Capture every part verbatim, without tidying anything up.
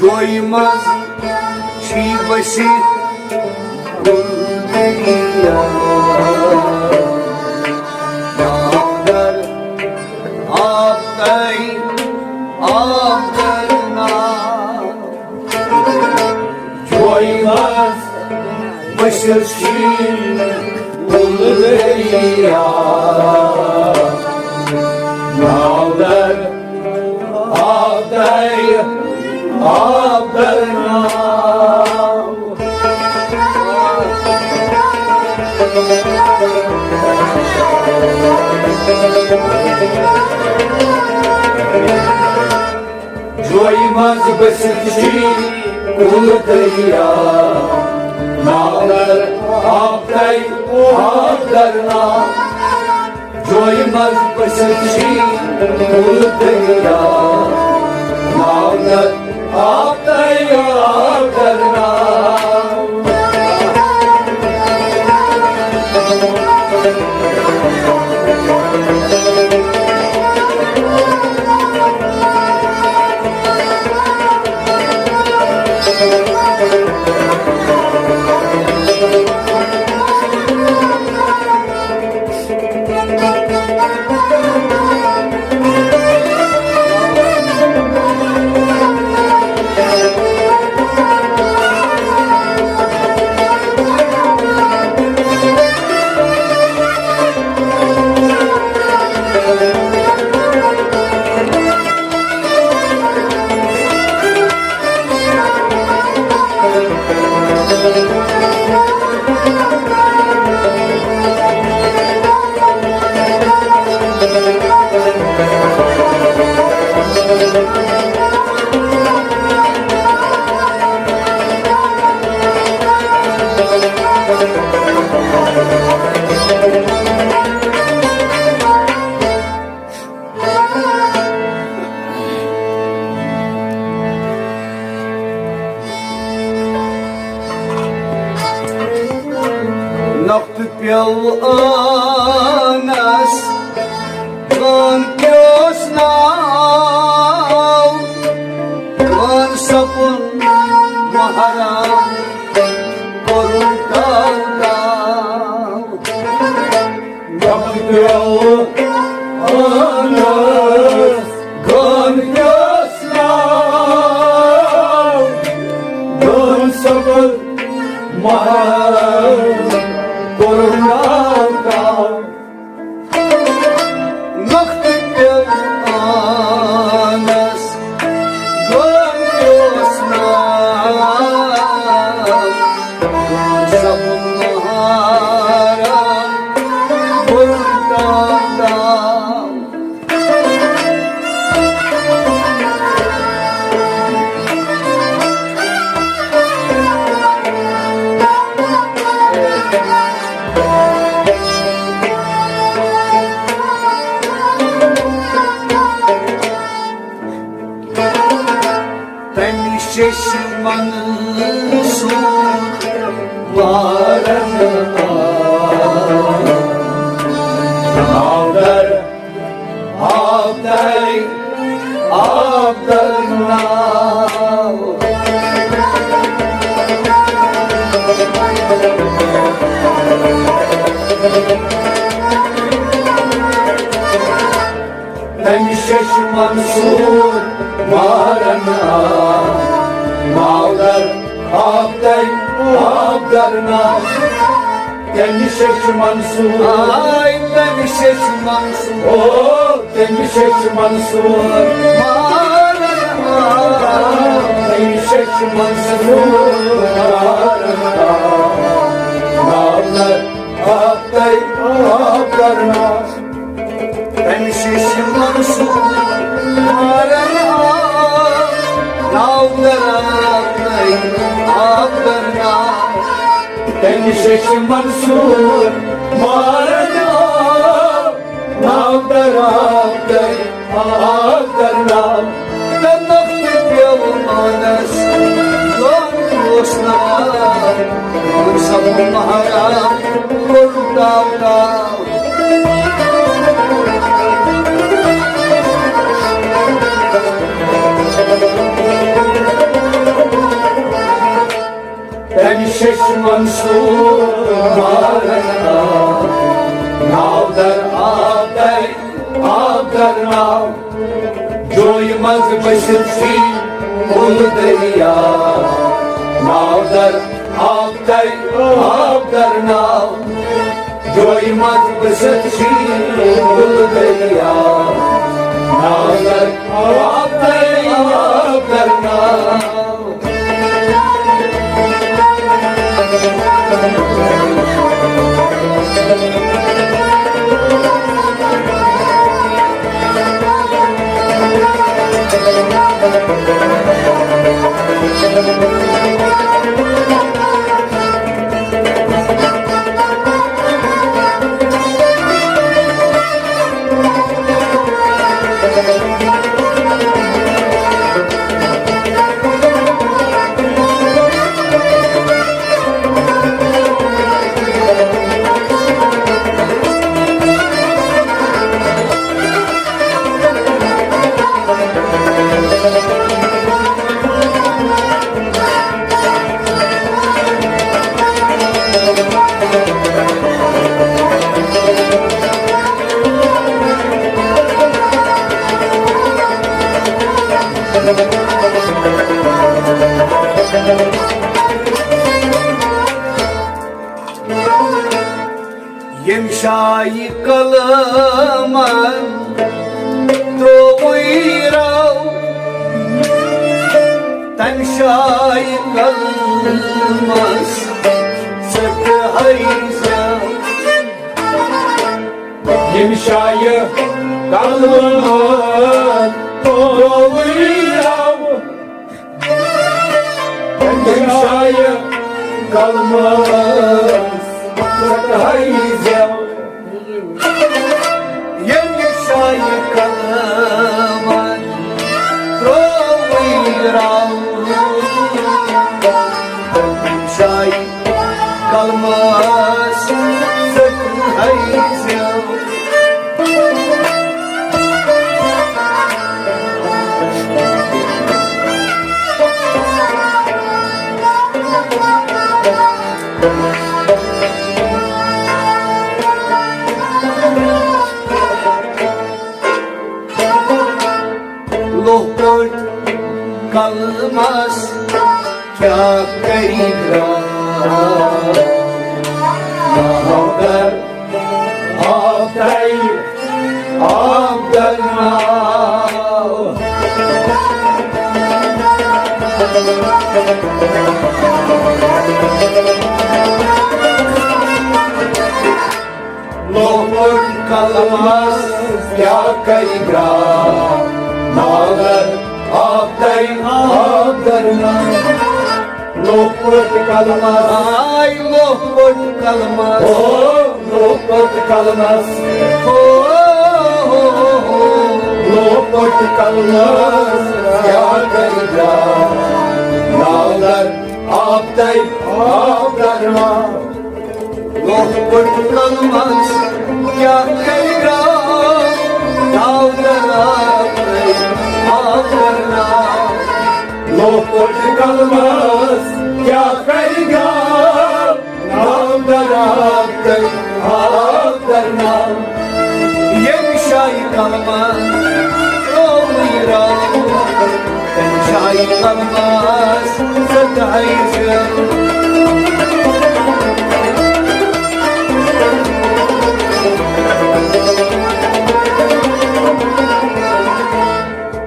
جویہِ منٛز چھی بٔسِتھ گُل دریا۔ ناو در آب تَے آب در ناو۔ جویہِ منٛز بٔسِتھ چھی گُل دریا۔ ناو در آب تَے آب در ناو۔ جویہِ منٛز بٔسِتھ چھی گُل دریا۔ ناو در آب تَے آب در ناو۔ جویہِ منٛز بٔسِتھ چھی گُل دریا۔ ناو در آب تَے آب در ناو۔ نۄقطہٕ پیوٚو ٲنَس، کٲنٛکہِ اوس ناو، کٲن سپُن محرم، کوٚرُن تاو تاو۔ نۄقطہٕ پیوٚو ٲنَس، کٲنٛکہِ اوس ناو، کٲن سپُن محرم، کوٚرُن تاو تاو۔ نۄقطہٕ پیوٚو ٲنَس، کٲنٛکہِ اوس ناو، کٲن سپُن محرم، کوٚرُن تاو تاو۔ تمہِ ششہِ منصور وارن آو۔ ناو در آب تَے آب در ناو۔ تمہِ ششہِ منصور وارن آو۔ ناو در آب تَے آب در ناو۔ تمہِ ششہِ منصور۔ آے تمہِ ششہِ منصور۔ او تمہِ ششہِ منصور۔ مارن آو۔ تمہِ ششہِ منصور۔ مارن آو۔ ناو در آب تَے آب در ناو۔ تمہِ ششہِ منصور۔ مارن آو۔ ناو در آب تَے آب در ناو۔ تمہِ ششہِ منصور۔ مارن آو۔ ناو در آب تَے آب در ناو۔ تہٕ نۄقطہٕ پیوٚو ٲنَس، کٲنٛکہِ اوس ناو، کٲن سپُن محرم، کوٚرُن تاو تاو۔ منصور مارن آو۔ ناو در آب در، آب در ناو۔ جویہِ منٛز بٔسِتھ چھُے کُل دریا۔ ناو در آب در، آب در ناو۔ جویہِ منٛز بٔسِتھ چھُے کُل دریا۔ ناو در آب در، آب در ناو۔ ییٚمہِ شایہِ قلمن ترٛووُے راو، تَمہِ شایہِ قلمس سٮ۪ٹھاہٕے زیادٕ۔ ییٚمہِ شایہِ قلمن ترٛووُے راو، ییٚمہِ شایہِ قلمس سٮ۪ٹھاہٕے زیادٕ۔ ییٚمہِ شایہِ قلمن ترٛووُے راو، ییٚمہِ شایہِ قلمس سٮ۪ٹھاہٕے زیادٕ۔ لۄکُٹ قلمس کیٛاہ کَرِ گرٛان؟ آب در، آب در، آب در ناو۔ لۄکُٹ قلمس کیٛاہ کَرِ گرٛان؟ ناو در، آب در، آب در ناو۔ لۄکُٹ قلمس۔ آے لۄکُٹ قلمس۔ او لۄکُٹ قلمس۔ او، او، او، او۔ لۄکُٹ قلمس کیٛاہ کَرِ گرٛان؟ ناو در، آب در، آب در ناو۔ لۄکُٹ قلمس کیٛاہ کَرِ گرٛان؟ ناو در، آب در، آب در ناو۔ لۄکُٹ قلمس کیٛاہ کَرِ گرٛان؟ ناو در آب در، آب در ناو۔ ییٚمہِ شایہِ قلمس ترٛووُے راو، تَمہِ شایہِ قلمس سٮ۪ٹھاہٕے زیادٕ۔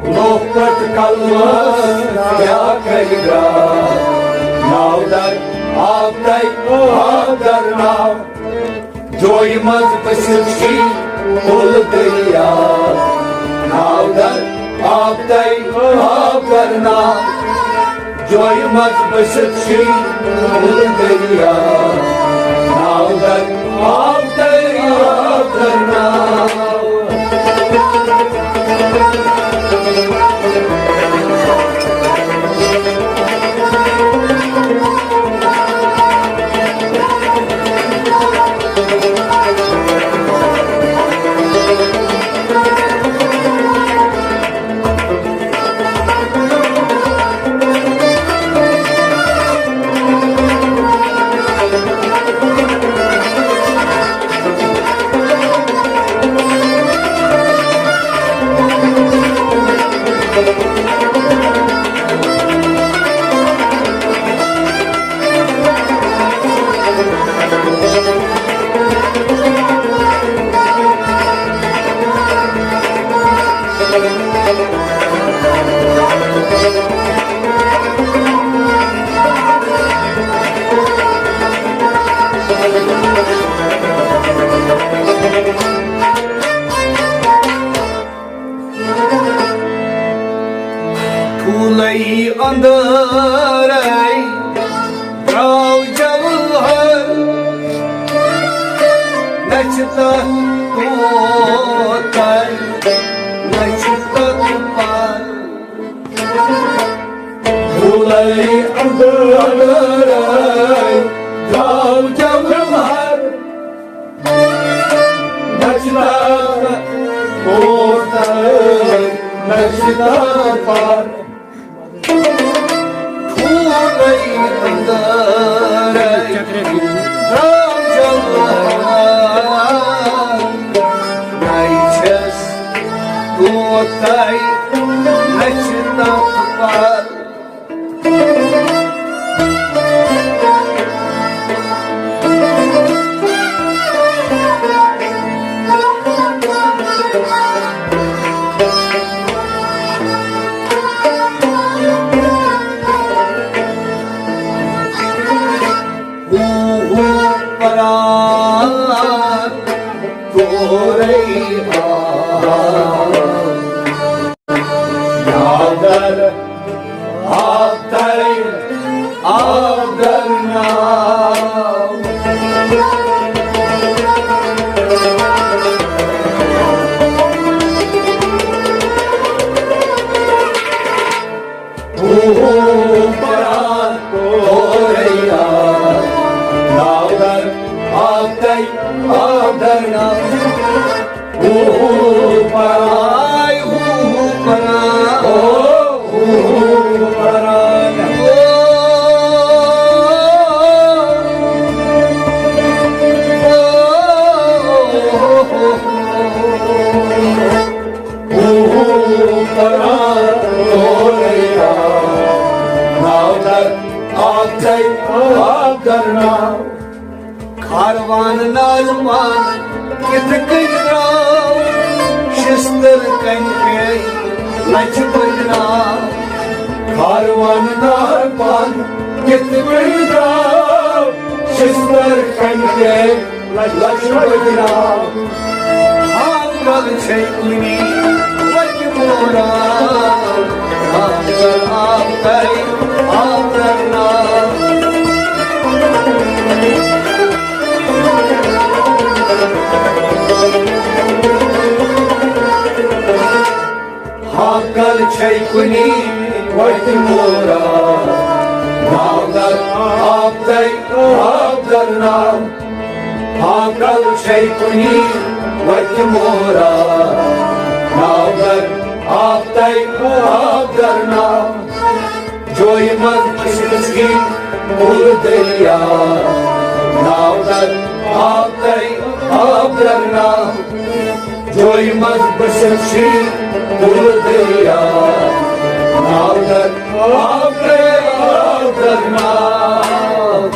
لۄکُٹ قلمس کیٛاہ کَرِ گرٛان؟ ناو در، آب در، آب در ناو۔ جویہِ منٛز بٔسِتھ چھُے کُل دریا۔ ناو در، آب در، آب در ناو۔ جویہِ منٛز بٔسِتھ چھُے کُل دریا۔ ناو در، آب در، آب در ناو۔ لَے اَنٛدَرَے درٛاو جَوہَر، نہ چھِ تَتھ کوتَل، نہ چھِ تَتھ پَر۔ لَے اَنٛدَرَے درٛاو جَوہَر، نہ چھِ تَتھ کوتَل، نہ چھِ تَتھ پَر۔ ٹھوٗلَے اَنٛدَرَے درٛاو جَوہَر، نَے چھَس کوتَل، نہ چھِ تَتھ پَر۔ ہو ہو پران تورے آ۔ نادر آتر آدر نام۔ ہو ہو پران توریا، نادر آتر آدر نام۔ ہو ہو پران، ہو ہو پران، ہو ہو پران۔ ہو ہو پران توریا، نادر آتر آدر نام۔ کاروان نار پان کِتھ کٔنۍ درٛاو، شِستٕر کَنہِ پیٚیہِ لَچھِ بٔدۍ ناو۔ کاروان نار پان کِتھ کٔنۍ درٛاو، شِستٕر کَنہِ پیٚیہِ لَچھِ بٔدۍ ناو۔ ہاکل چھے کُنی وتہِ مورا، ہاکل آب ترِ، آب ترِ ناو۔ ہاکل چھے کُنی وتہِ مورا، ناو در آب ترِ، آب در ناو۔ ہاکل چھے کُنی وتہِ مورا، ناو در آب ترِ، آب در ناو۔ جویہِ منٛز پھسِس گی پُل دریا، ناو در آب ترِ، آب در ناو۔ جویہِ منٛز پھسِس گی پُل دریا، ناو در آب ترِ، آب در ناو۔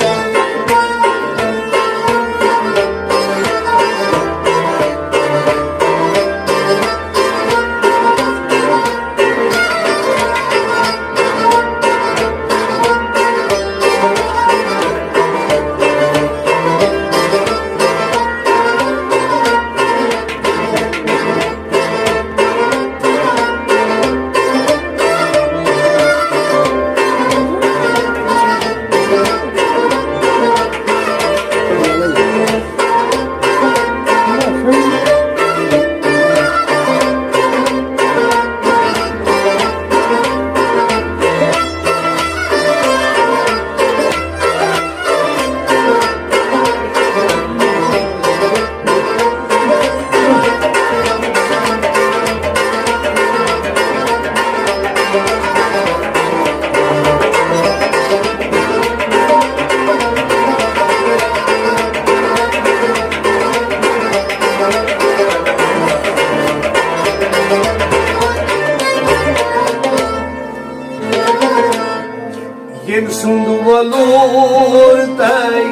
ییٚمۍ سُنٛد وۄلُر تۄہہِ،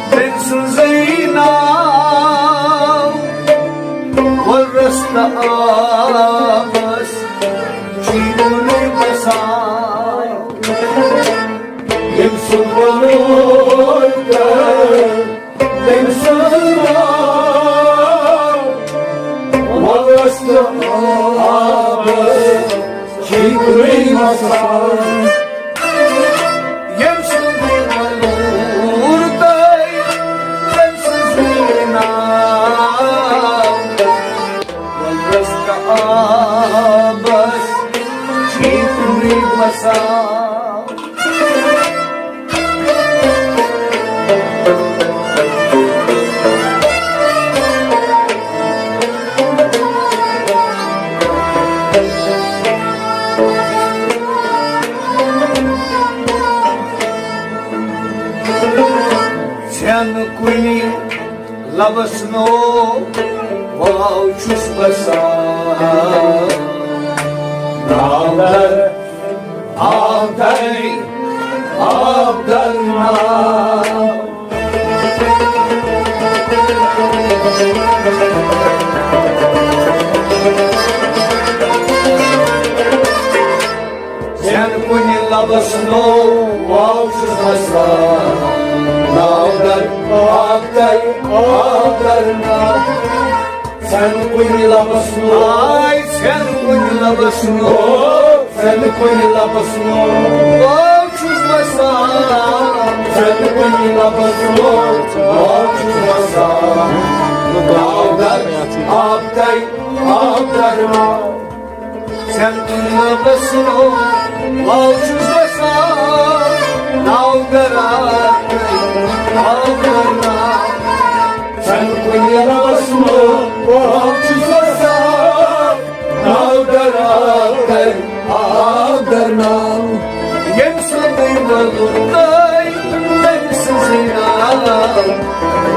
تٔمۍ سٕنٛزٕے ناو۔ وۄلرَس تہٕ آبَس چھُے کُنُے بَسان۔ ییٚمۍ سُنٛد وۄلُر تۄہہِ، تٔمۍ سٕنٛز ناو۔ وۄلرَس تہٕ آبَس چھُے کُنُے ییٚمہِ سُنٛدٕے وۄلُر تۄہہِ، تٔمۍ سٕنٛزٕے ناو۔ وۄلرَس تہٕ آبَس چھِ تُہۍ وَسان۔ ژھٮ۪ن کُنہِ لبس نو واو چھُس بسان۔ ناو در آب در، آب در ناو۔ ژھٮ۪ن کُنہِ لبس نو واو چھُس بسان۔ ناو در آب در، آب در ناو۔ ژھٮ۪ن کُنہِ لبس نو۔ آے ژھٮ۪ن کُنہِ لبس نو۔ ژھٮ۪ن کُنہِ لبس نو۔ واو چھُس بسان۔ ژھٮ۪ن کُنہِ لبس نو۔ واو چھُس بسان۔ ناو در آب در، آب در ناو۔ ژھٮ۪ن کُنہِ لبس نو واو چھُس بسان۔ ناو در آب در، آب در ناو۔ ژھٮ۪ن کُنہِ لبس نو واو چھُس بسان۔ ناو در آب در، آب در ناو۔ ییٚمہِ سُنٛدٕے وۄلُر تۄہہِ، تٔمۍ سٕنٛزٕے ناو۔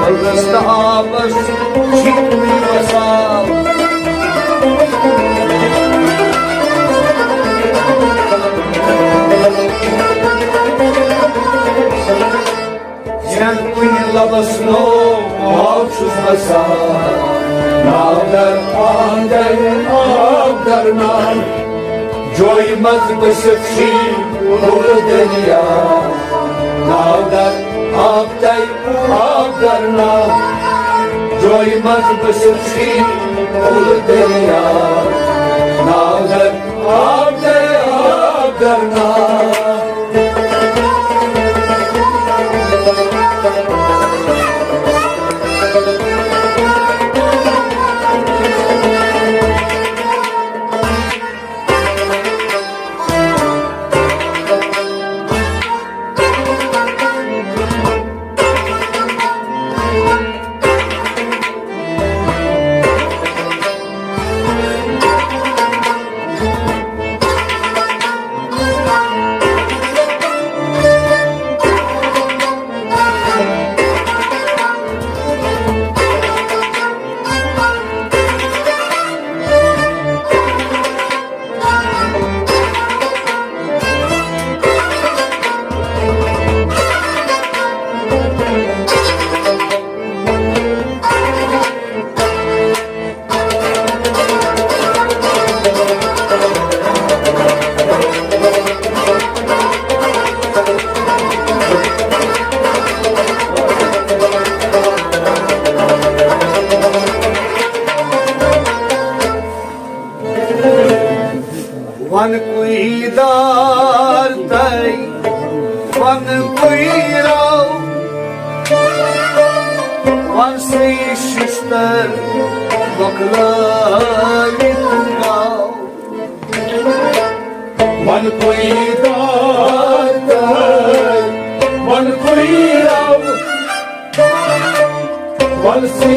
وۄلرَس تہٕ آبَس چھِ تُہۍ وَسان۔ ژھٮ۪ن کُنہِ لبس نو واو چھُس بسان۔ ناو در آب در، آب در ناو۔ جویہِ منٛز بٔسِتھ شی پھوٚل دریا۔ ناو در آب در، آب در ناو۔ جویہِ منٛز بٔسِتھ شی پھوٚل دریا۔ ناو در آب در، آب در ناو۔ ون کوئی دار تئی، ون کوئی راو، ون سی ششتر مکلٲوِتھ راو۔ ون کوئی دار تئی، ون کوئی راو، ون سی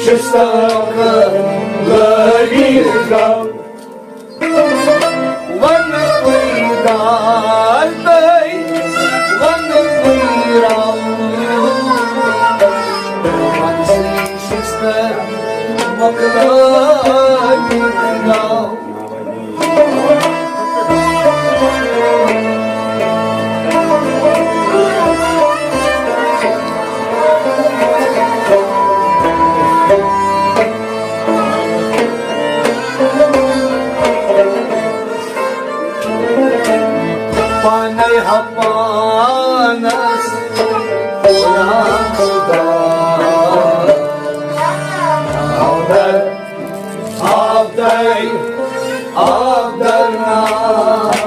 ششتر مکلٲوِتھ راو۔ ون کوئی دار تئی، ون کوئی راو، ون سی ششتر مکلٲوِتھ راو۔ پانے ہا پانس غلام خدا۔ آب در، آب در، آب در ناو۔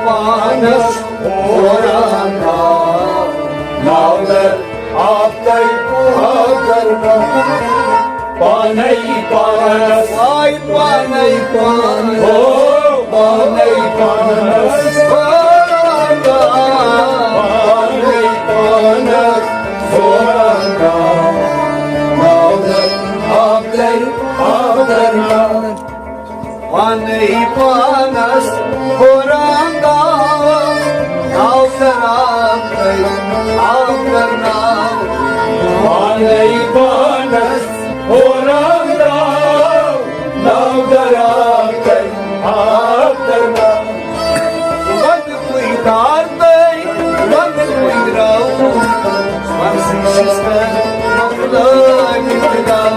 پانس پوران ناو در آب تئی پوہا کرنا۔ پانے پانس، آئی پانے پانس، او پانے پانس، پانے پانس، پانے پانس، پوہا کرنا۔ ناو در آب تئی پوہا کرنا۔ پانے پانس پوران ناو، ناو در آب تئی آب کرنا۔ پانے پانس پوران ناو، ناو در آب تئی آب کرنا۔ وند کوئی دار تئی، وند کوئی راو، وند سی سیستر مخلوق ابتدا۔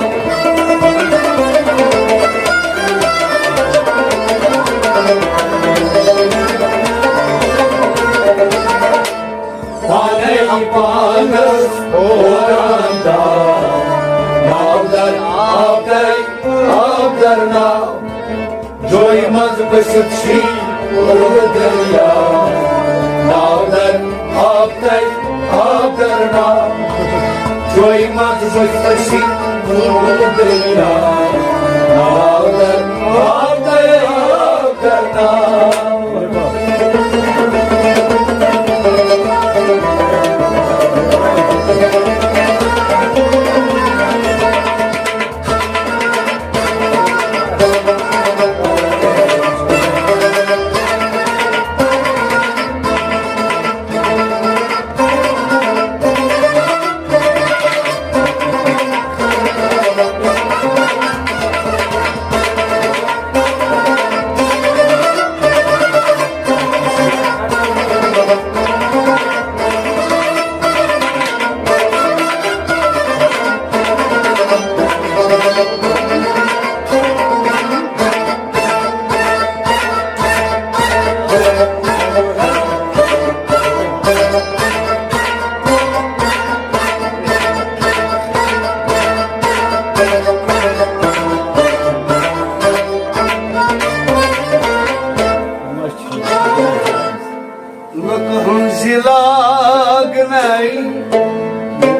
پانے پانس پوران ناو، ناو در آب تئی آب کرنا۔ جوی منز بسیت شی پور دریا، ناو در آب تئی آب کرنا۔ جوی منز بسیت شی پور دریا، ناو در آب تئی آب کرنا۔ لُکہٕ ہٕنٛزِ لاگنَے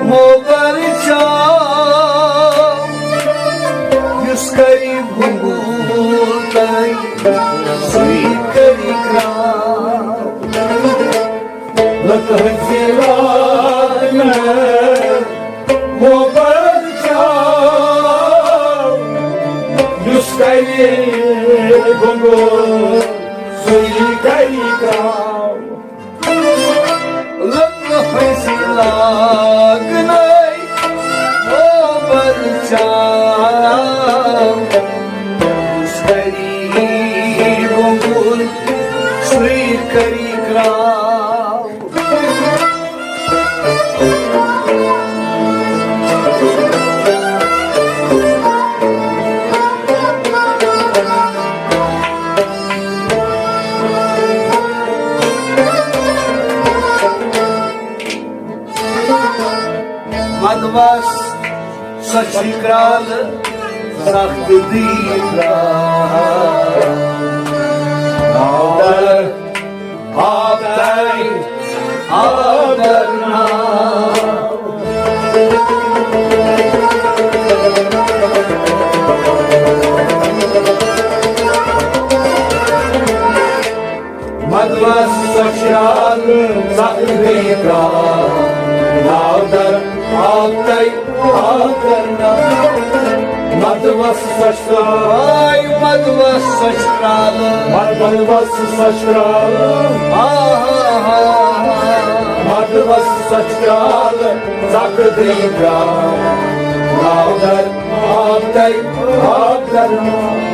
موبر چاو، یُس کَرِ گُنٛگوٗ تَے، سُے کَرِ کرٛاو۔ لُکہٕ ہٕنٛزِ لاگنَے موبر چاو، یُس کَرِ گُنٛگوٗ سُے کَرِ کرٛاو۔ لُکہٕ ہٕنٛزِ لاگنَے موبر چاو، یُس کَرِ گُنٛگوٗ سُے کَرِ کرٛاو۔ مدوس سۄ چھِ کرٛالہٕ سخت دی کرٛالہٕ۔ آب تئی، آب تئی آب کرنا۔ مدوس سۄ چھِ کرٛالہٕ سخت دی کرٛالہٕ۔ ناو در آب تئی آب کرنا۔ مدوس سۄ چھِ کرٛالہٕ۔ آے مدوس سۄ چھِ کرٛالہٕ۔ مدوس سۄ چھِ کرٛالہٕ۔ آ ہا ہا۔ مدوس سۄ چھِ کرٛالہٕ سخت دی کرٛالہٕ۔ ناو در آب تئی آب کرنا۔